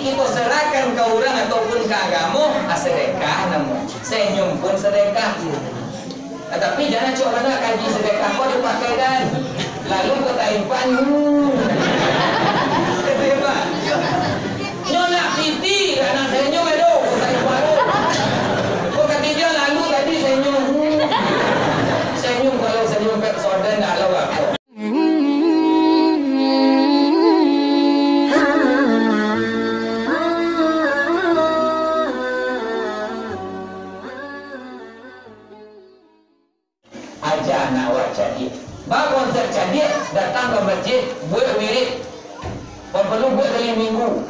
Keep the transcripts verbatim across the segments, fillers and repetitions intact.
Kito serahkan ka urang ataupun ka agamo, ah, sedekah namo. Senyum pun sedekah. Ah, tapi jan acok bana kaji sedekah ko dipakaikan. Lalu ko taimpan, hmm. Hebat. Nyo nak piti, lah nak senyum, aduh, ko taimpan, aduh. Ko katiga lalu tadi senyum, hmm. Senyum, kalau senyum Pepsodent, dak lo apo. Aja anak awak cadiak. Ba konsep cadiak, datang ka masjid, buek wirid. Kalau perlu, buek kali minggu.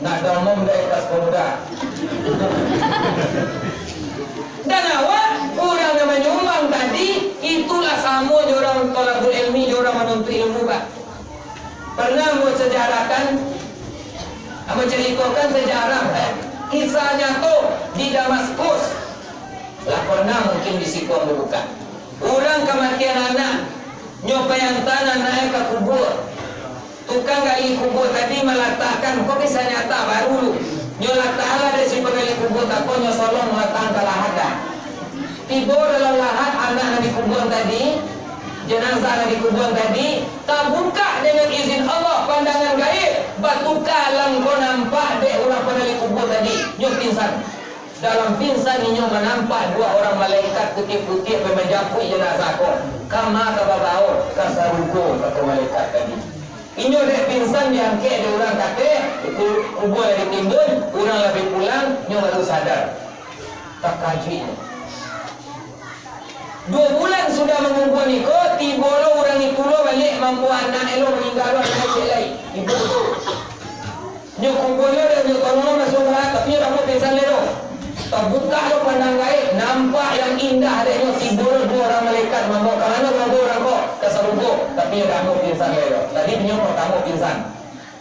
Nak damam dari atas pemuda. Dan awak, urang yang manyumbang tadi, itulah samo jo urang thalabul ilmi, jo urang manuntut ilmu, Pak. Pernah ambo sejarahkan, ambo caritokan sejarah, eh, kisah nyato di Damaskus. Lah pernah mungkin di siko ambo buka. Urang kamatian anak, nyo pai anta anaknyo ka kubua. Tukang gali kubua tadi malatakkan, ko kisah nyata baru tu. Nyo lataklah dek si panggali kubua tako, nyo solong malatakkan ka lahat. Tibo dalam lahat anak nan dikubuan tadi, jenazah nan dikubuan tadi, tabukak dengan izin Allah pandangan gaib, batuka alam ko nampak dek urang panggali kubua tadi, nyo pingsan. Dalam pingsan inyo manampak dua urang malaikat putiah-putiah pai manjapuik jenazah ko, ka ma ka babao, ka sarugo, kato malaikat tadi. Inyo dek pingsan diangkek dek urang ka ateh, ku-, kubua lah ditimbun, urang lah pai pulang, inyo baru sadar. Takajuik inyo. Duo bulan sudah manungguan iko, tibo lo urang itu lo baliak mambaok anak lo, maningga lo, anak ciek lai. Ibu tu. Nyo kubua lo dek nyo tolong lo masuak urang, tapi nyo dak amuah pingsan lai doh. Tabukak lo pandang gaib, nampak yang indah dek nyo, tibo lo duo urang malaikat mambaok, ka mano mambaok urang ko? Ka sarugo, tapi nyo dak amuah pingsan lai doh. Tadi inyo partamo pingsan.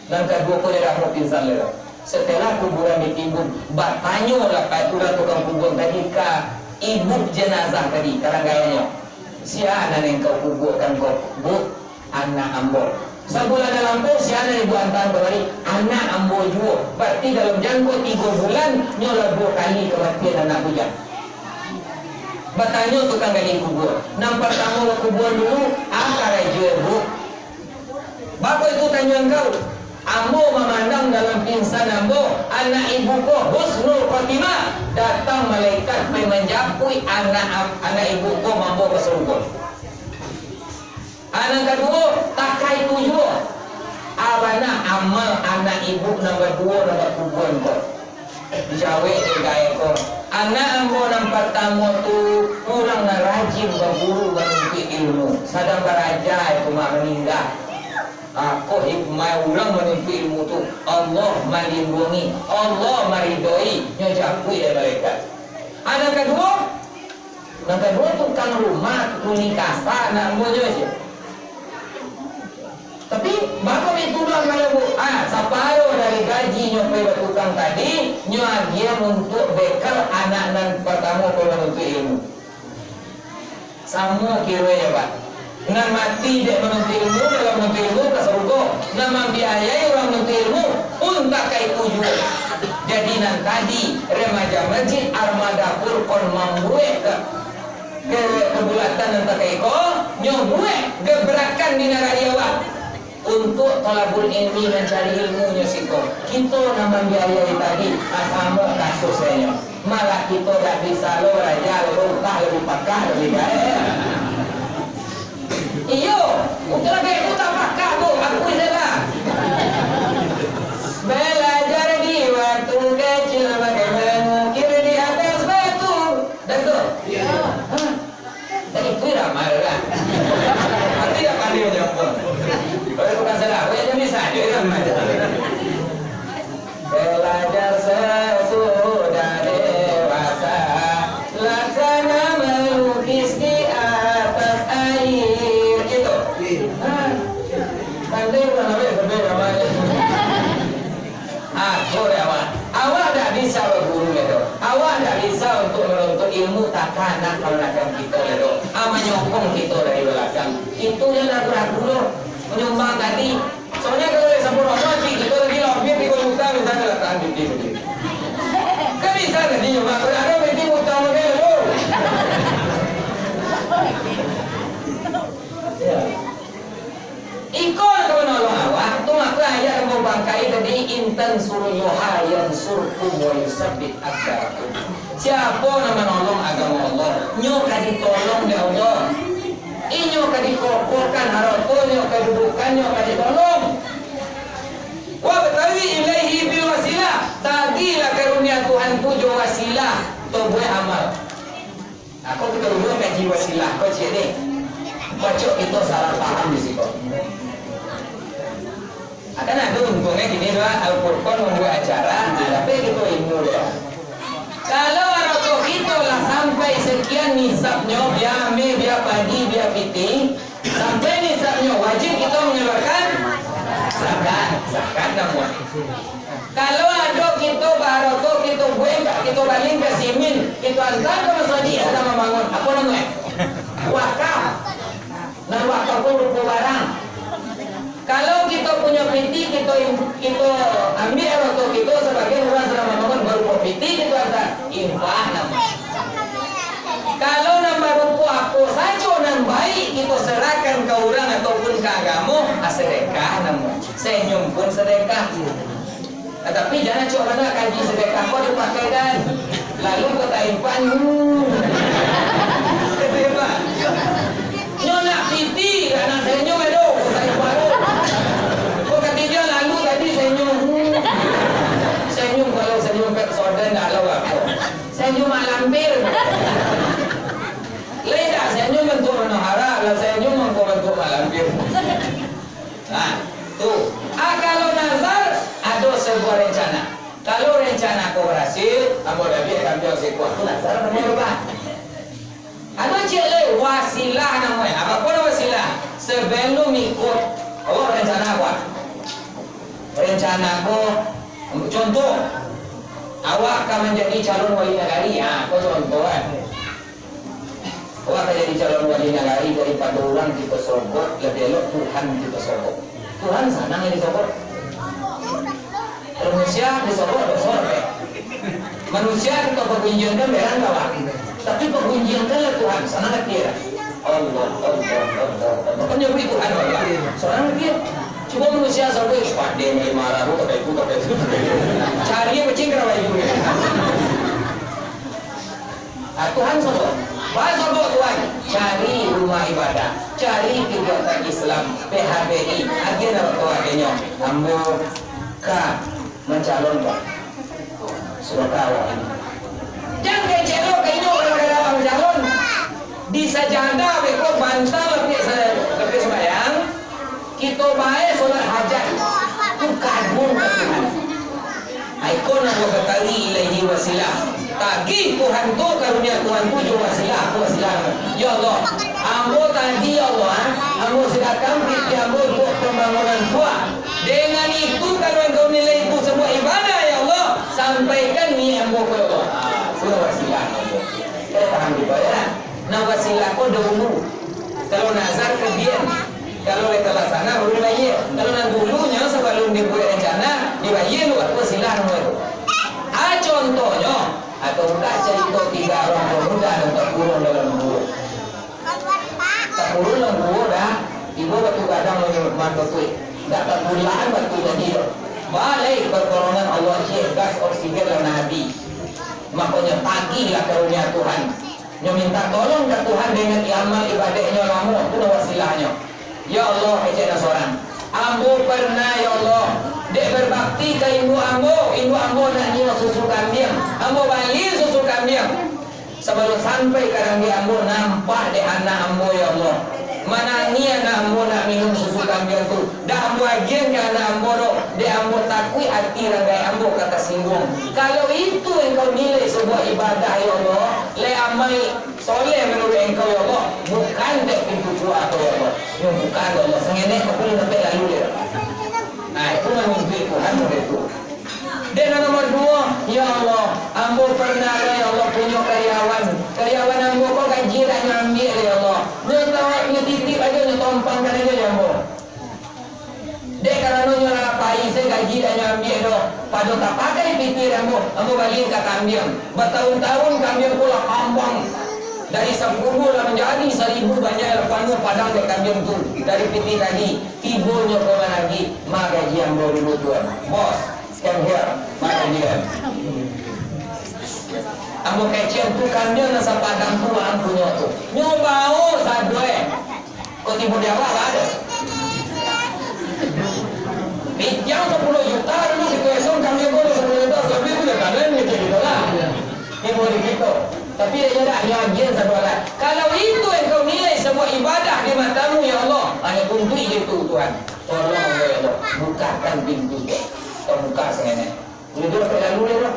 Nan kaduo ko dak amuah pingsan lai doh. Setelah kuburan ditimbun, batanyolah ka urang tukang kuburan tadi ka ibu jenazah tadi, ka urang gaeknyo. Sia nan engkau kubuakan ko, Bu? Anak ambo. Sabulan nan lampau, sia nan ibu antaan kamari? Anak ambo juo. Barati dalam jangko tigo bulan, nyo lah duo kali kamatian anak bujang. Batanyo tukang gali kubua. Nan partamo bakubuan dulu, a karajo, Bu? Baa itu tanyo angkau? Ambo mamandang dalam pingsan ambo, anak ibu ko husnul khotimah, datang malaikat pai manjapuik anak am-, anak ibu ko mambaok ka sarugo. A nan kaduo, takai tu juo. A bana amal anak ibu nan baduo nan bakubuan ko. Dijawek dek gaek ko, anak ambo nan partamo tu urang nan rajin baguru manuntuik ilmu. Sadang baraja itu mak maningga. A, ko hikmah urang manuntuik ilmu tu, Allah malinduangi, Allah maridoi, nyo japuik dek malaikat. A nan kaduo, Nan kaduo, tukang rumah, kuni kasa, nak ambo juo se. Tapi, baa kok itu doh, kalau Bu, ah, saparo dari gaji nyo pai batukang tadi, nyo agiah untuak bekal anak nan partamo pai manuntuik ilmu. Samo kiro yo, Pak. Nan mati dek manuntuik ilmu, dalam manuntuik ilmu ka sarugo. Nan mambiayai urang manuntuik ilmu pun takai tu juo. Jadi nan tadi, remaja masjid Armada Furqon mambuek ke, ke, kebulatan nan takai ko, nyo buek gebrakan di nagari awak. Untuak thalabul ilmi mancari ilmu nyo siko. Kito nan mambiayai tadi, ah, samo kasusnyo. Malah kito dak bisa lo baraja, lo utah, lo dipakah, lo digaek. Iyo, utah gaek tu tapakah tu, akui sajolah. Belajar di waktu kecil bagaimana mengukir di atas batu. Dah tu? Iyo. Hah? Tadi tu ramal lah. Tapi dak pandai manyampang. Kalau bukan salah, awak jan bisa aja ramal. Belajar sesudah dewasa, laksana melukis di atas air. Gitu. Hah? Pandai pun awak sampai ramal. Atur awak. Awak dak bisa baguru, gitu. Awak dak bisa untuk menuntut ilmu, takah anak kamanakan kito, gitu. Ah, manyokong kito dari balakang. Itu yang ragu-ragu lo. Manyumbang tadi. Soalnya kalau dari sampurno mati, kito lagi lambir di gunung. "In tansurullaha yansurkum wa yusabbit aqdamakum." Siapo nan manolong agamo Allah, nyo ka ditolong dek Allah. Inyo ka dikokohkan haratonyo, kadudukannyo ka ditolong. "Wabtaghi ilaihi bil wasilah." Tagilah karunia Tuhan tu jo wasilah, tobuah amal. Nah, ko kito dulu kaji wasilah ko ciek ni. Pacok kito salah paham di siko. Akan ado untungnyo kini dua Al-Furqan mambuek acara, nah, tapi kito ilmu dia. Kalau arato kito lah sampai sekian nisabnyo, bia ameh, bia padi, bia pitih, sampai nisabnyo wajib kito manyaluarkan zakat, zakat namuah. Kalau ado kito baharato, kito buek, kito bali ka simin, kito anta ka masajik sadang mambangun, apo namonyo? Wakaf. Nan wakaf ko rupo barang. Kalau kito punyo pitih, kito im-, kito ambiak arato kito sabagian urang sadang mambangun, barupo pitih kito anta, infak namonyo. Kalau nan barupo apo sajo nan baik kito serahkan ka urang ataupun ka agamo, ah, sedekah namonyo. Senyum pun sedekah. Tatapi jan acok bana kaji sedekah ko dipakaikan. Lalu ko taimpan, hmm. Nyo nak pitih, nak senyum, aduh, ko taimpan, oh. Ko katidian lalu tadi senyum, hmm. Senyum, kalau senyum Pepsodent, dak lo apo. Senyum mak lampir. Lai dak senyum bantuak manohara, lah senyum mangko bantuak mak lampir. Nah, tu. Ah, kalau nazar, ado sabuah rencana. Kalau rencana ko barasil, ambo dabiak kambiang saekua, tu nazar namonyo, Bah. Ado ciek lai, wasilah namonyo. Apo nan wasilah? Sabalum ikut, awak rencana apo? Rencana ko, contoh, awak ka manjadi calon wali nagari. Ha, ko contoh kan. Awak ka jadi calon wali nagari, daripado urang kito sogok, labiah elok Tuhan kito sogok. Tuhan sanang disogokan. Manusia disogokan doso, eh. Manusia kito pagunjiangkan barang kawan. Tapi pagunjiangkanlah Tuhan, sanang ati lah. Allah, Allah, Allah, Allah. Kan nyabuik Tuhan, Allah. Sanang ati. Cubo manusia sabuik, "Pade ni marah, kata itu, kata itu." Cari kucing kena baju. Ah, Tuhan sogok. Baa sogok Tuhan? Cari rumah ibadah, cari kegiatan Islam, P H B I, agiah nan batuah agiahnyo. Ambo ka mancalon, Pak. Sudah ka awak. Jan kecek lo ka inyo gara-gara mancalon. Di sajadah beko bantang lapeh sa-, lapeh sumbayang. Kito bae solat hajat, tu kagum ka Tuhan. Ai ko nan wabtaghi ilaihi wasilah. Tagih Tuhan tu, karunia Tuhan tu jo wasilah, apo wasilah? Ya Allah, ambo tadi, ya Allah, ah, ambo sadakahkan pitih ambo untuak pambangunan puak. Dengan itu, kalau Engkau nilai itu sabuah ibadah, ya Allah, sampaikan niat ambo ko, ya Allah. Ah, sudah wasilah ambo. Kalian paham juga, ya? Nah, wasilah ko dahulu. Kalau nazar ka dian, kalau lai talaksana baru dibayia. Kalau nan dulunyo sabalun dibuek rancana, dibayia dulu, baru wasilah namonyo tu. Ah, contohnyo, atau buka carito tigo urang pamuda nan takurung dalam gua. Takurung dalam gua dah, tibo batu gadang mato tuik. Dak tapulaan batu tadi tu. Baliak pertolongan Allah, ciek gas oksigen lah nabi. Makonyo tagihlah karunia Tuhan. Nyo minta tolong ka Tuhan dengan amal ibadahnyo lamo, tu lah wasilahnyo. Ya Allah, kecek nan sorang. Ambo pernah, ya Allah, dek berbakti ka induak ambo, induak ambo nak nio susu kambiang. Ambo bali susu kambiang. Sabalun sampai ka ranggiak ambo, nampak dek anak ambo, ya Allah. Manangih anak ambo nak minum susu kambiang tu. Dak ambo agiahkan ka anak ambo doh, dek ambo takuik ati ranggiak ambo ka tasingguang. Kalau itu Engkau nilai sabuah ibadah, ya Allah, lai amal soleh manuruik Engkau, ya Allah, bukan dek pintu gua ko, ya Allah. Nyo buka, ya Allah, sangenek, tapi lalu dia. Nah, itu manunjuik Tuhan model tu. Dek nan nomor duo, ya Allah, ambo pernah, ya Allah, punyo karyawan. Karyawan ambo ko gaji dak nyo ambiak, ya Allah. Nyo tawak, nyo titip ajo, nyo tompangkan ajo di ambo. Dek karano nyo lah pai, se gaji dak nyo ambiak doh. Pado tapakai pitih ambo, ambo bali ka kambiang. Batahun-tahun kambiang ko lah kambang. Dari sapuluah lah manjadi saribu, banyak lah panuah padang dek kambiang tu. Dari pitih tadi, tibonyo ko managih, "Ma, gaji ambo dulu, Tuan." "Bos, Yang dia, mana dia? Ambo kecek tu kambing nan sapadang tu ang punyo tu. Nyo bao sadoe. Ko tibo di awak lah ada. Pitiang sapuluah juta dulu dikuetong kambing ko sapuluah juta, tapi tu dah kalian mikir gitu lah. Tibo di kito. Tapi dia ndak nyo agian sadoe lah. Kalau itu engkau nilai sebuah ibadah di matamu, ya Allah, hanya tuntuik je tu Tuhan. Tolong, ya Allah, bukakan pintu tu. Kau buka sebenarnya. Udah tu, lalu dia tu.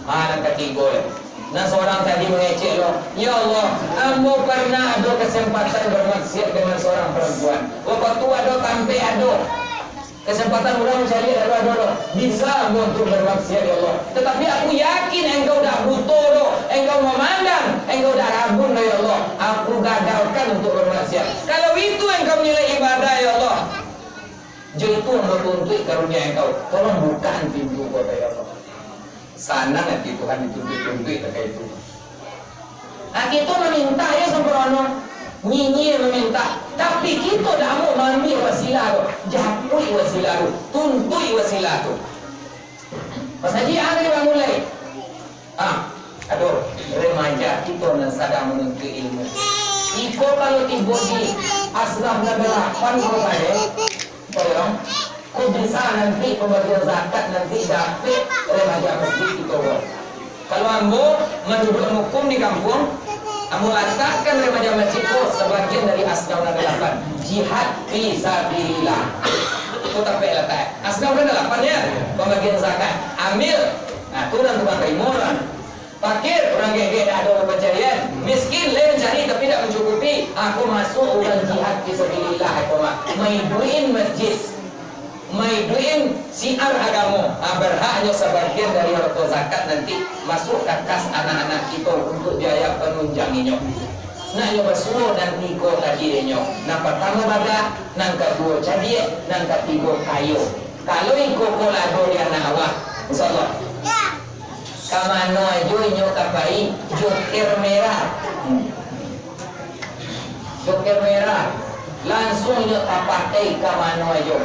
Ah, nan katigo ya. Nah, seorang tadi mengecek lo, "Ya Allah, ambo pernah ado kesempatan bermaksiat dengan seorang perempuan. Waktu tu ado tampek ado. Kesempatan urang cari ado, ado, ado. Bisa ambo untuk bermaksiat, ya Allah. Tetapi aku yakin Engkau dak buto doh. Engkau memandang, Engkau dak rabun doh, ya Allah. Aku gagalkan untuk bermaksiat. Kalau itu Engkau nilai ibadah, ya Allah." Jo itu ambo tuntuik karunia Engkau, tolong bukaan pintu ko, ya Allah. Sanang ati Tuhan dituntuik-tuntuik takah itu. Nah, kito maminta yo samparono, nyinyia maminta, tapi kito dak mau maambiak wasilah tu, japuik wasilah tu, tuntuik wasilah tu. Pas Haji, ah, tadi bamulai. Ah, aduh, remaja kito nan sadang manuntuik ilmu. Iko kalau tibo di asnaf nan dalapan ko tadi, tolong, ko bisa nanti pambagian zakat nanti dapek remaja masjid kito ko. Kalau ambo manuduak hukum di kampuang, ambo latakkan remaja masjid ko sabagian dari asnaf nan dalapan, jihad fi sabilillah. Ko tapek latak. Asnaf nan dalapan ya, pambagian zakat. Ambil. Nah, tu nan tukang tarimo lah. Fakir, urang gek-gek dak ado pancarian. Miskin, lai mancari tapi dak mancukupi. Aku masuak urang jihad fisabilillah, aku mah. Maiduikan masjid. Maiduikan siar agamo. Ah, berhaknyo sabagian dari harto zakat nanti masuak ka kas anak-anak kito untuk biaya panunjang inyo. Nak nyo basuo nan tigo tadi dek nyo. Nan partamo badak, nan kaduo cadiak, nan katigo kayo. Kalau iko ko lah ado di anak awak, insyaallah. Ka mano ajo inyo ka pai, joker merah. Hmm. Joker merah. Lansuang inyo tapakai ka mano ajo.